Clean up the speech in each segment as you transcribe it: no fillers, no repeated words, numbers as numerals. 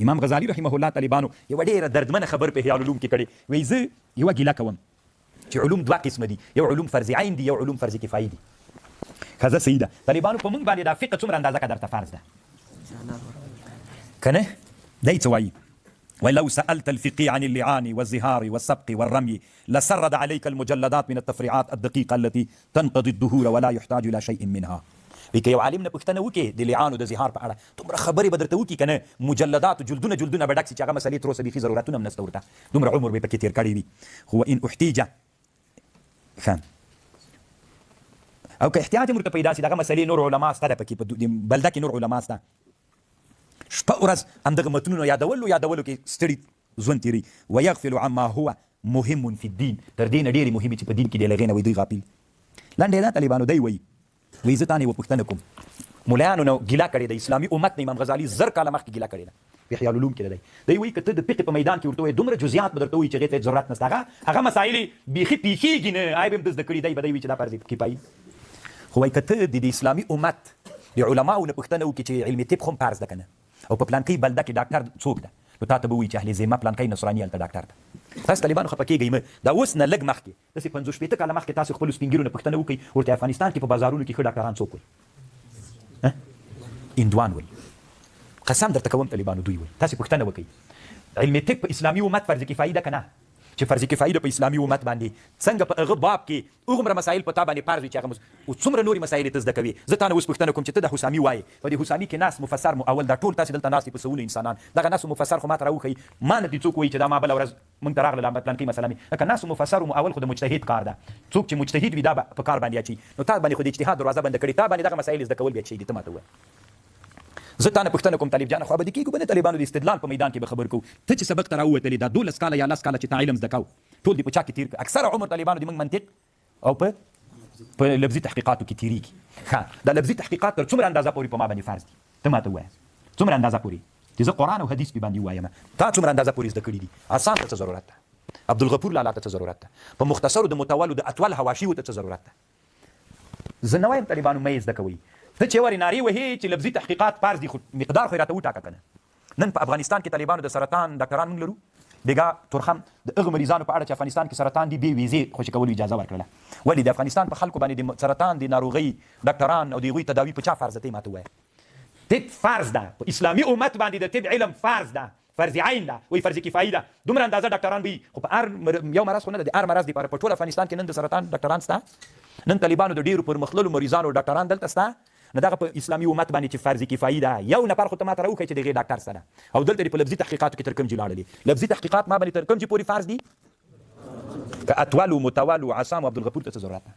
امام غزالي رحمه الله طالبانو یوه ډېره دردمنه خبر په احیاء العلوم کې کړې، وایي زه یوه ګیله کوم چې علوم دوه قسمه دي، یو علوم فرض عین دي، یو علوم فرض کفایي دي. ښځه صحیح ده طالبانو په مونږ باندې دا فقه څومره اندازه که درته فرض ده که نه؟ دی څه وایي؟ ولو سألت الفقي عن اللعان والزهار والسبق والرمي لسرد عليك المجلدات من التفريعات الدقيقة التي تنقضي الدهور ولا يحتاج الى شيء منها. وی که یو عالم نه پوښتنه وکړي د لعان او د زهار په اړه دومره خبرې به درته وکړي که نه مجلدات جلدونه جلدونه به ډک سي چې هغه مسلې تر اوسه بیخي ضرورتونه هم نسته ورته دومره عمر به پکې تېر کړی وي. خو وان احتیج ښه او که احتیاج هم ورته پیدا سي دغه مسلې نور علما سته ده پکې په بلده کې نور علما سته شپه ورځ همدغه متنونو یادولو یادولو کې ستړي ژوند تیری ویغفل عما هو مهم فی الدین تر دې نه ډېرې مهمې چې په دین کې دی له هغې نه وایي دوی غافل لنډه یې دا طالبانو دی وایي وایي زه تا نه یوه پوښتنه کوم ملایانو نه ګیله کړې ده اسلامي امت نه امام غزالي 1000 کاله مخکې ګیله کړې ده په احیاء العلوم کې ده دی دی وایي که ته د فقې په میدان کې ورته وایې دومره جزئیات به درته وایي چې هغې ته هېڅ ضرورت نشته هغه هغه مسایل بیخي پېښېږي نه آی به هم ده زده کړي دی به دی وایي چې دا فرض کفایي خو وایي که ته د اسلامي امت د علماو نه پوښتنه وکړي چې علم طب خو هم فرض ده که نه او په پلانکۍ بلده کې ډاکټر څوک ده نو تاته به ووایي چې اهل ذمه پلانکی نصراني هلته ډاکټر ده. تاسو طالبانو خپه کیږئ مه، دا اوس نه لږ مخکې داسې 50 60 کاله مخکې تاسو خپلو سپین ږیرو نه پوښتنه وکړئ ورته افغانستان کې په بازارونو کې ښه ډاکټران څوک ول؟ هندوان ول. قسم درته کوم طالبانو دوی ول. تاسو پوښتنه وکړئ علم طب په اسلامي امت فرض کفایي ده که نه؟ چې فرض کفایي ده په اسلامي امت باندې څنګه په هغه باب کې هغومره مسایل په تا باندې فرض وي چې هغه او څومره نورې مسایل ته زده کوې. زه تا نه اوس پوښتنه کوم چې ته د حسامي وایې، په دې حسامي کې ناست مفسر مؤول دا ټول تاسې دلته ناست په سوونو انسانان دغه ناست مفسر خو ماته راوښیي ما نه دې څوک وایي چې دا ما بله ورځ مونږ ته راغله دا پلانکۍ مسله مې لکه ناست مفسر او مؤول خو د مجتهد کار ده څوک چې مجتهد وي دا به په کار باندې اچي نو تا باندې خو د اجتهاد دروازه بنده کړې تا باندې دغه مسایل زده کول بیا څه دي ته ماته ووایه. زه تا نه پوښتنه کوم طالب جانه خوابدي کیږو به نه طالبانو د استدلال په میدان کې به خبر کوو ته چې سبق ته راووتلې دا 12 کاله یا 10 کاله چې تا علم زده کاو ټول دې په چا کې تیر کړ اکثره عمر طالبانو د موږ منطق او په لفظي تحقیقاتو کې تیریږي. ښه دا لفظي تحقیقات تر څومره اندازه پورې په ما باندې فرض دي ته ماته ووایه څومره اندازه پورې چې زه قرآن او حدیث پې باندې ووایم تا څومره اندازه پورې زده کړي دي آسان ته څه ضرورت ده عبدالغفور لالا ته څه ضرورت ده په مختصرو د متولو د اطول حواشیو ته څه ضرورت ده زه نه وایم طالبانو مه یې زده کوئ ته چې ورې نارې وهې چې لفظي تحقیقات فرض دي خو مقدار خو یې راته وټاکه که نه نن په افغانستان کې طالبانو د سرطان ډاکټران موږ لرو بیګا تورخم د هغه مریضانو په اړه چې افغانستان کې سرطان دي بې ویزې خوشې کولو اجازه ورکړله ولې د افغانستان په خلکو باندې د سرطان د ناروغۍ ډاکټران او د هغوی تداوي په چا فرض ده ته یې ماته ووایه طب فرض ده په اسلامي امت باندې د طب علم فرض ده فرض عین ده وایي فرض کفایي ده دومره اندازه ډاکټران به وي خو په هر یو مرض خو نه ده د هر مرض لپاره په ټول افغانستان کې نن د سرطان ډاکټران سته نن طالبانو د ډیرو پرمختللو مریضانو ډاکټران دلته سته نو دغه په اسلامي امت باندې چې فرض کفایي ده یو نفر خو ته ماته راوښیه چې د هغې ډاکټر سته ده او دلته دې په لفظي تحقیقاتو کې تر کوم جي لاړلې لفظي تحقیقات ما باندې تر کوم جي پورې فرض دي که اطول و متول و عصام و عبدالغفور ته څه ضرورت ده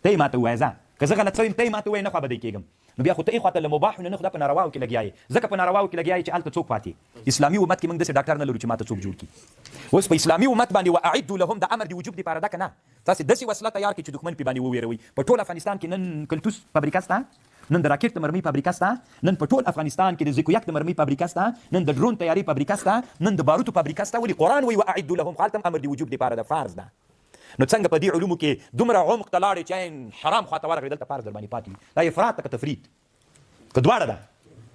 ته یې ماته ووایه ځه که زه غلط سوی یم ته یې ماته ووایه نه خوابدی کېږم نو بیا خو ته اخوا ته له مباحو نه نه خو دا په نارواو کې لګیا یې ځکه په نارواو کې لګیا یې چې هلته څوک پاتې اسلامي امت کې موږ داسې ډاکټر نه لرو چې ماته څوک جوړ کړي اوس په اسلامي امت باندې واعدو لهم د امر د وجوب دپاره ده که نه تاسې داسې وسله تیار کړئ چې دښمن پې باندې وویروئ. په ټول افغانستان کې نن کلتوس فابریکه شته، نن د راکټ د مرمۍ فابریکه شته، نن په ټول افغانستان کې د زیکو یک د مرمۍ فابریکه شته، نن د ډرون طیارې فابریکه شته، نن د باروتو فابریکه شته، ولې قرآن وایي واعدو لهم خو هلته هم امر د وجوب دپاره ده، فرض ده. نو څنګه په دې علومو کې دومره عمق ته لاړې چې عین حرام خواته ورغلې دلته فرض درباندې پاتې وي، دا افراط ده که تفریط؟ که دواړه ده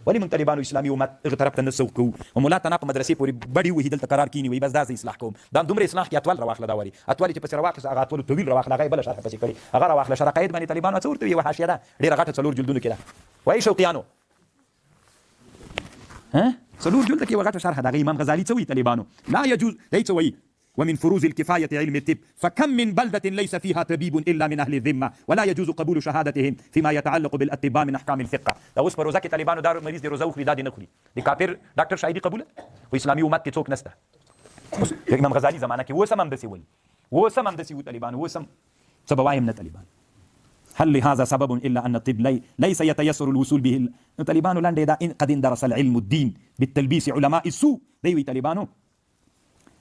ولی مونږ طالبانو اسلامي امت هغه طرف ته نه سوق کوو او ملا تنا په مدرسې پورې بډې وهي دلته قرار کینی وایي بس دا زه اصلاح کوم دا هم دومره اصلاح کې اطول راواخله دا واري اطول چې پسې راواخیست هغه اطول طویل راواخله هغه یې بله شرحه پسې کړې هغه راواخله شرح قید باندې طالبانو څه ورته وي یوه حاشیه ده ډېره غټه څلور جلدونو کې ده وایي شوقیانو ها څلور جلد کې یوه غټه شرحه ده هغه امام غزالي څه وایي طالبانو لا یجوز دی څه وایي ومن فروض الكفاية علم الطب فكم من بلدة ليس فيها طبيب إلا من أهل الذمة ولا يجوز قبول شهادتهم فيما يتعلق بالأطباء من أحكام الفقه. دا اوس په روزه کې طالبانو دا مریض دې روزه وخوري دا دې نه خوري د کافر ډاکټر شاهدي قبوله خو اسلامي امت کې څوک نشته. اوس د امام غزالي زمانه کې اوس هم همداسې ول اوس هم همداسې وو طالبانو اوس هم څه به وایم نه طالبان هل لهذا سبب الا ان الطب لي ليس يتيسر الوصول به نو طالبانو لنډه دا ان قد اندرس العلم الدين بالتلبيس علماء السوء دی وی طالبانو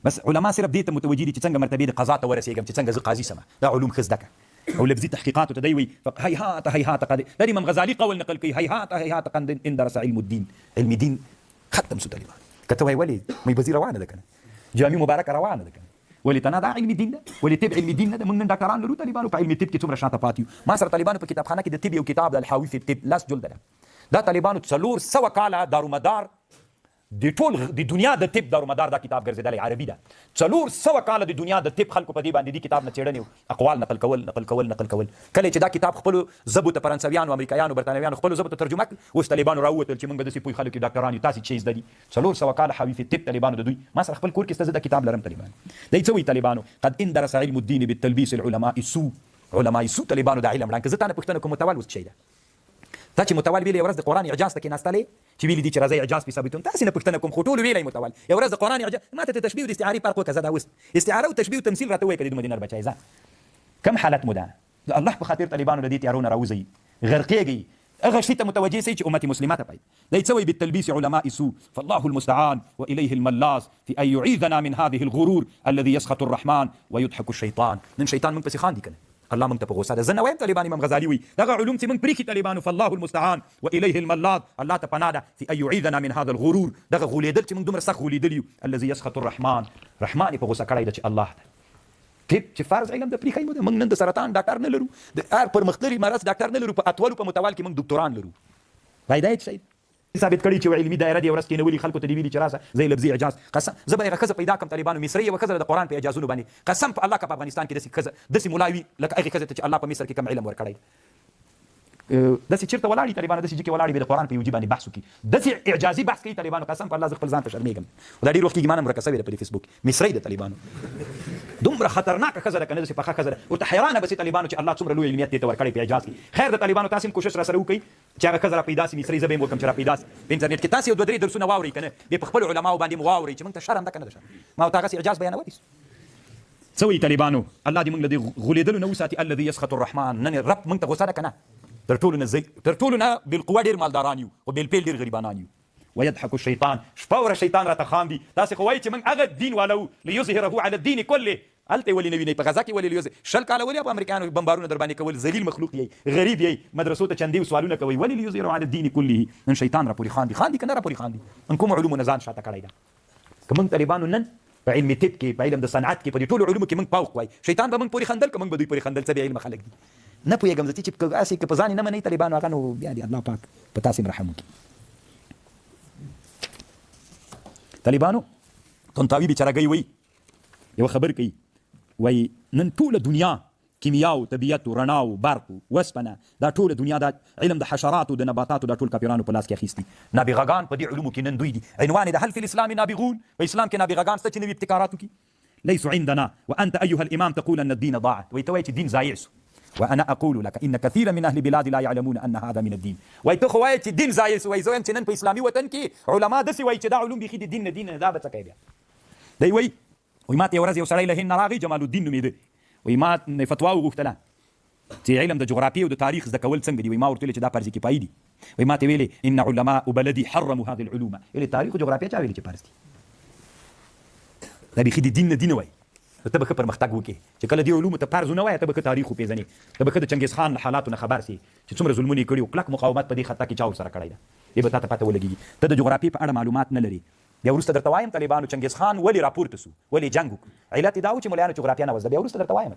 بس علما صرف دې ته متوجه دي چې څنګه مرتبې د قضا ته ورسېږم چې څنګه زه قاضي سم دا علوم ښه زده کړه او لفظي تحقیقاتو ته دی وایي هیهات هیهات قد دا د امام غزالي قول نقل کوي هیهات هیهات قد اندرس علم الدین علم دین ختم سو طالبان که ته وایې ولې مې بزي روانه ده که نه جامع مبارکه روانه ده که نه ولې تنا دا علم دین ده ولې طب علم دین نه ده موږ نن ډاکټران لرو طالبانو په علم طب کې څومره شاته پاتې یو ما سره طالبانو په کتابخانه کې د طب یو کتاب د الحاوي فی الطب 10 جلد ده دا طالبانو 400 کاله دارومدار د ټول د دنیا د طب دارومدار دا کتاب ګرځېدلی، عربي ده. 400 کاله د دنیا د طب خلکو په دې باندې دې کتاب نه څېړنې او اقوال نقل کول، نقل کول، نقل کول. کله چې دا کتاب خپلو ژبو ته فرانسویانو، امریکایانو، برتانویانو خپلو ژبو ته ترجمه کړ، اوس طالبانو راووتل چې موږ داسې پوه خلک یو، ډاکټران یو، تاسې څه زده دي؟ 400 کاله حویف طب طالبانو د دوی ما سره خپل کور کې شته، زه دا کتاب لرم. طالبان دی څه وایي؟ طالبانو قد اندرس علم الدین بالتلبیس العلماء السوء، علماء سوء طالبانو دا علم وړاندې. زه تا نه پوښتنه کوم، متول اوس څه شی ده؟ تا چې متول ویلې یوه ورځ د قرآن اعجاز ته کېناستلې چې ویلي دي چې راځئ اعجاز پرې ثابتوم، تاسې نه پوښتنه کوم خو ټولو ویلی متول یوه ورځ د قرآن اعجاز ما ته د تشبیه او د استعارې فرق وکړه. زه دا اوس استعاره او تشبیه او تمثیل راته ووایه که د دومره دینار بچی ځه کوم حالت مو ده؟ د الله په خاطر طالبانو له دې تیارو نه راوځئ، غرقېږئ، هغه شي ته متوجه سئ چې امت مسلمه ته پای دی څه وایي؟ بالتلبیس علماء سوء فالله المستعان والیه الملاص في ان يعيذنا من هذه الغرور الذي يسخط الرحمن ويضحك الشيطان. نن شیطان موږ پسې خاندي کنه، الله موږ ته په غوسه ده. زه نه وایم طالبان، امام غزالي وایي دغه علوم چې موږ پریښي طالبانو، فالله المستعان والیه الملاذ، الله ته پناه ده، في ان يعيذنا من هذا الغرور، دغه غولېدل چې موږ دومره سخت غولېدلي یو، الذي يسخط الرحمن، رحمان یې په غوسه کړی ده چې الله ده. طب چې فرض علم د پریښی مو ده، موږ نن د سرطان ډاکټر نه لرو، د هر پرمختللي مرض ډاکټر نه لرو، په اتولو په متوال کې موږ دوکتوران لرو. فایده یې څه شی ده؟ ثابت کړي چې یوه علمي دایره دې ورځ کېنولي خلکو ته دې ویلي چې راسه زه یې لفظي اعجاز قسم زه به هغه ښځه پیدا کړم طالبانو مصرۍ یوه ښځه ده د قرآن په اعجازونو باندې قسم په الله که په افغانستان کې داسې ښځه داسې ملا وي لکه هغې ښځې ته چې الله په مصر کې کوم علم ورکړی داسې چېرته ولاړ طالبانو داسې جکې ولاړ وي د قرآن په یو جي باندې بحث وکړي داسې اعجازي بحث کوي طالبانو قسم په الله زه خپل ځان ته شرمېږم خو دا ډېر وخت کېږي ما نه ورکه سوې ده په دې فیسبوک کې مصرۍ ده طالبانو دومره خطرناکه ښځه ده که نه داسې پخه ښځه ده ورته حیرانه به سي طالبانو چې الله څومره لوی علمیت دې ته ورکړی په اعجاز کې. خیر د طالبانو تاسې هم کوشش راسره وکړئ چې هغه ښځه راپیدا سي مصرۍ زه به هم وکړم چې راپیدا سي په انټرنیټ کې تاسې یو دوه درې درسونه واورئ که نه بیا په خپلو علماوو باندې هم واورئ چې موږ ته شرم ده که نه ده شرم ما ورته هغسې اعجاز بیانولی سو. څه وایي طالبانو الله دې موږ له دې غولېدلو نه وساتي الذي يسخط الرحمن. نن رب موږ ته غوسه ده که نه؟ تر ټولو نه تر ټولو نه بالقوه ډېر مالداران یو خو بالفعل ډېر غریبانان یو. ويضحك الشيطان، شپه ورځ شیطان راته خاندي. تاسې خو وایئ چې موږ هغه دین والا وو، ليظهره علی الدین کله، هلته یې ولې نه وینئ؟ په غزه کې ولې ليظهر 20 کاله ولې امریکایانو بمبارونه درباندې کول؟ ذلیل مخلوق یئ، غریب یئ، مدرسو ته چندې او سوالونه کوئ، ولې ليظهره علی الدین کله؟ نن شیطان راپورې خاندي، خاندي که نه راپورې خاندي؟ موږ کومو علومو نه ځان شاته کړی ده؟ که موږ طالبانو نن په علم طب کې، په علم د صنعت کې، په دې ټولو علومو کې موږ فوق وای، شیطان به موږ پورې خندل که موږ به دوی پورې خندل؟ څه بې علمه خلک دي، نه پوهېږم زه چې هسې که په ځان یې نه منئ طالبانو هغه نو بیا دې الله پاک په تاسې هم رحم وکړي. طالبانو طنطاوي بیچارهګۍ وایي یوه خبر کوي، وایي نن ټوله دنیا کیمیا او طبیعت او رڼا او برق او وسپنه دا ټوله دنیا دا علم د حشراتو د نباتاتو دا ټول کافرانو په لاس کې اخیستي، نابغه ګان په دې علومو کې نن دوی دي. عنوان یې د هل فی الاسلام نابغون، په اسلام کې نابغه ګان شته چې نوي ابتکارات وکړي؟ ليس عندنا وانت ايها الامام تقول ان الدين ضاع، وایي ته وایې چې دین ضایع سو، وانا اقول لك ان كثيرا من اهل بلادي لا يعلمون ان هذا من الدين. وایي ته خو وایې چې دین ضایع سو، وایي زه وایم چې نن په اسلامي وطن کې علما داسې وایي چې دا علوم بیخي د دین نه دي، نه دا به څه کوې بیا؟ دی وایي وایي ماته یوه ورځ یو سړی له هند نه راغی، جمال الدین نومېده، وایي ما نه فتوا وغوښتله چې علم د جغرافیې او د تاریخ زده کول څنګه دي؟ وایي ما ورته ویل چې دا فرض کفایي دي. وایي ماته ویلې ان علماء بلدي حرموا هذه العلوم، ویلې تاریخ او جغرافیه چا ویلي چې فرض دي؟ دا بیخي د دین نه دي نه وایي. نو ته به ښه پرمختګ وکړې چې کله دې علومو ته فرض ونه وایې، ته به ښه تاریخ وپېژنې، ته به ښه د چنګیز خان له حالاتو نه خبر سې چې څومره ظلمونه یې کړي او کلک مقاومت په دې خطه کې چا ورسره کړی ده، دې به تاته پته ولګېږي. ته د جغرافیې په اړه معلومات نه لرې، بیا وروسته درته وایم طالبانو چنګیز خان ولې راپورته سو، ولې جنګ وکړ، علت یې دا و چې ملایانو جغرافیه نه وه زده، بیا وروسته درته وایم.